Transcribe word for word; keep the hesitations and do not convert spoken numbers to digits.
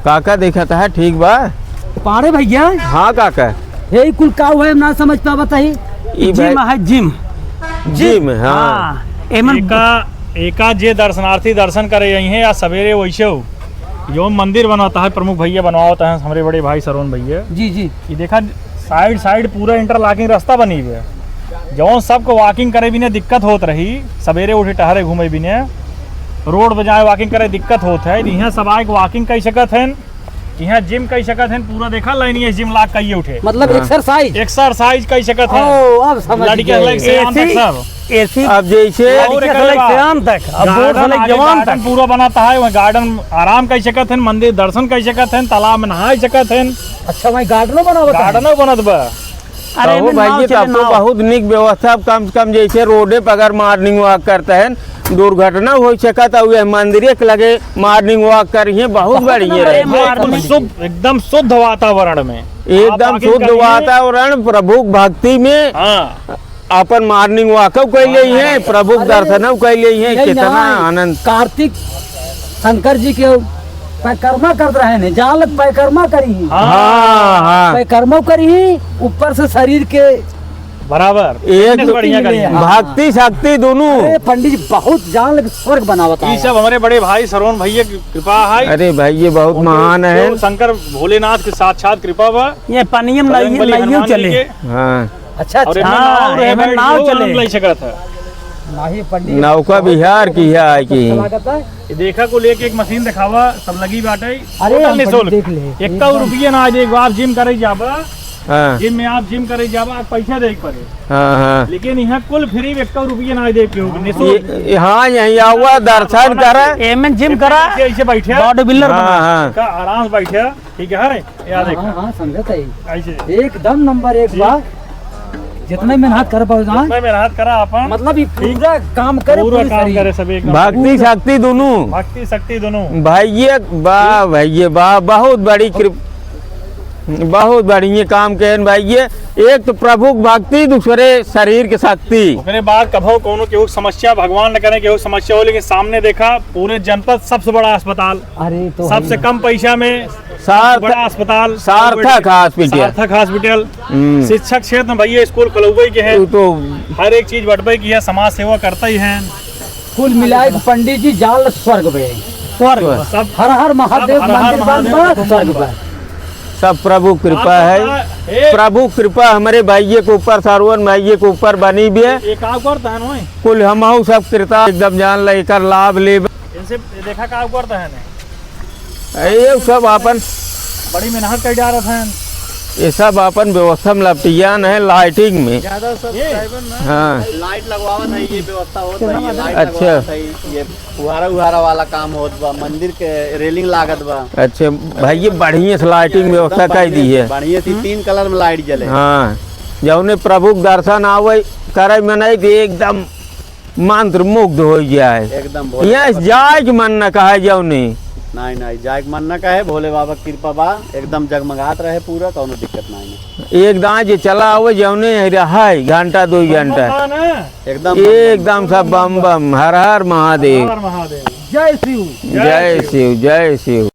काका देखत है, ठीक बा? पाड़े भैया। हाँ काका। हे कुल का हुआ है, ना समझ पावत है। ई जिम भाई है, जिम। जिम, हाँ। हाँ, एमन एका, एका जे दर्शनार्थी दर्शन करे आई हैं या सवेरे वैसे हो, जो मंदिर बनवाता है, प्रमुख भैया बनवावत हैं, हमरे बड़े भाई सरवन भैया। जी, जी। ये देखा, side side पूरा interlocking रास्ता बनी हुई है। जौन सबको walking करे बिने दिक्कत होत रही, सवेरे उठे टहरे घूमे बिने, road पे जाए walking करे दिक्कत होत है, इहाँ सब आए के walking कर सकत हैं, इहाँ जिम कर सकत हैं। पूरा देखा, लाइन ये जिम लाग कहिए उठे। मतलब हाँ। Exercise। Exercise कर सकत हैं। ओ, अब समझ लड़के गए। से आम तक एसी, सब। एसी अब जैसे और लड़के एकर से बाद आम तक, अब बूढ़ से garden लेके आगे, जवान garden तक। पूरा बनाता है, वहाँ garden आराम कर सकत हैं, मंदिर दर्शन कर सकत हैं, तालाब में नहा सकत हैं। अच्छा, वहीं garden-ओ बनावत है? Garden-ओ बनत बा। अरे, कहू एमे भाई नाव जी, चले, तब तो नाव। बहुत निक व्यवस्था। अब कम से कम जैसे रोडे पर अगर morning walk करते हैं, दुर्घटना हो सकत है, ये मंदिरे के लगे morning walk करिए, बहुत बहुत बढ़िया नंबर रहे। एक एकदम शुद्ध, एकदम शुद्ध वातावरण में। एकदम आप आगे शुद्ध करिए। वातावरण, प्रभु भक्ति में। हाँ। अपन morning walk-ओ कैले ही हैं, हाँ। प्रभु अरे, दर्शन-ओ कैले ही हैं, यही कितना ना, आनंद। कार्तिक शंकर जी के परिक्रमा करत रहे ने, जाल परिक्रमा करी ही। हाँ। हाँ, हाँ। परिक्रमा करी ही, ऊपर से शरीर के बराबर। एक fitness बढ़िया करी ही। भक्ति शक्ति दोनों। अरे पंडित जी, बहुत जान लगे स्वर्ग बनावत ई है। सब हमरे बड़े भाई सरवन भैया की कृपा है। अरे भाई, ये बहुत उनके महान है। शिव शंकर भोलेनाथ की साक्षात कृपा बा। ये पानिये में बजरंग नइयो, बली नइयो हनुमान जी चले। के। हाँ। अच्छा, और अच्छा। एमे हाँ, नाव रहे, एमे बैठ नाव के चले। आनंद ले सकत है। नाही पंडित। नौका विहार की है कि अच्छा लागत है। ये देखा कुल एक एक मशीन दिखावा, सब लगी बाटे। अरे, टोटल हम निशुल्क। देख ले। एक्का रुपये ना दे, आप जिम करे जाबा। हाँ। जिम में आप जिम करे जाबा, आप पैसा दे के पड़े। हाँ, हाँ। लेकिन यहाँ कुल फ्री, एक्का रुपये ना दे के होगा, निशुल्क। ये, ये, हाँ, यहीं आवा, दर्शन करा। एमे जिम करा, ऐसे, ऐसे बैठे। Body builder हाँ, बना। हाँ। का आराम से बैठे, ठीक है, अरे। या देखा। हाँ, हाँ, समझत है। ऐसे। एकदम नंबर एक जी। बा। जितना मेहनत कर पाओ ना। जितना मेहनत करा अपन। मतलब, ये ठीक। पूरा काम करे, पूरा पूरी काम शरीर। करे, सब एक काम। भक्ति शक्ति दोनों। भक्ति शक्ति दोनों। भाई ये बा, भाई ये बा, बहुत बड़ी कृप-, बहुत बढ़िया काम कहन भाई ये। एक तो प्रभु के भक्ति, दूसरे शरीर के शक्ति। ओकरे बाद कभो कोनो केहू समस्या, भगवान न करे केहू समस्या हो, लेकिन सामने देखा पूरे जनपद सबसे बड़ा अस्पताल। अरे, तो सबसे है। कम पैसा में सार्थ-, बड़ा अस्पताल, सार्थक hospital। सार्थक hospital। हम्म। शिक्षा क्षेत्र में भैया स्कूल खोलबे के है। वो तो हर एक चीज बटबे की है, समाज सेवा करता ही है। कुल मिलाए के पंडित जी जाल स्वर्ग बे। स्वर्ग। सब हर हर महादेव सब हर हर मंदिर बन महादेव बा, मंदिर स्वर्ग बा। बा। सब प्रभु कृपा आप है। बता, ए प्रभु कृपा हमरे भाइये के ऊपर, सरवन भाइये के ऊपर बनी बे। ये का करता है नोए? कुल हमहू सब कृपा एकदम जान ले, एकर लाभ लेबे। इनसे देखा का करता है ने? ये सब अपन बड़ी मेहनत कर जा रहे हैं। ये सब अपन व्यवस्था में लपटियान है, lighting में। ज्यादा ये? Subscriber ना। हाँ। Light लगवावत है, ये व्यवस्था होत है, ये light अच्छा। लगवावत है, ये फुहारा उहारा वाला काम होत बा, मंदिर के railing लागत बा। अच्छा भाई, ये बढ़िया से lighting व्यवस्था एकदम कर दी है। बढ़िया से, हम्म। तीन colour में light जले। हाँ, जौने प्रभु के दर्शन आवे करे मनई तो एकदम मंत्र मुग्ध हो जाए। एकदम भोले यहाँ बाबा। जाए के मन न कहे जौने। नहीं, नहीं, जाए के मन न कहे, भोले बाबा की कृपा बा, एकदम जगमगात रहे पूरा, कौनो दिक्कत नहीं है। एक दाएं जे चला आवे जौने रहे घंटा दो घंटा। बम बम बा ना? एकदम बम बम। एकदम सब बम बम, हर हर महादेव। हर हर महादेव। जय शिव। जय शिव, जय शिव।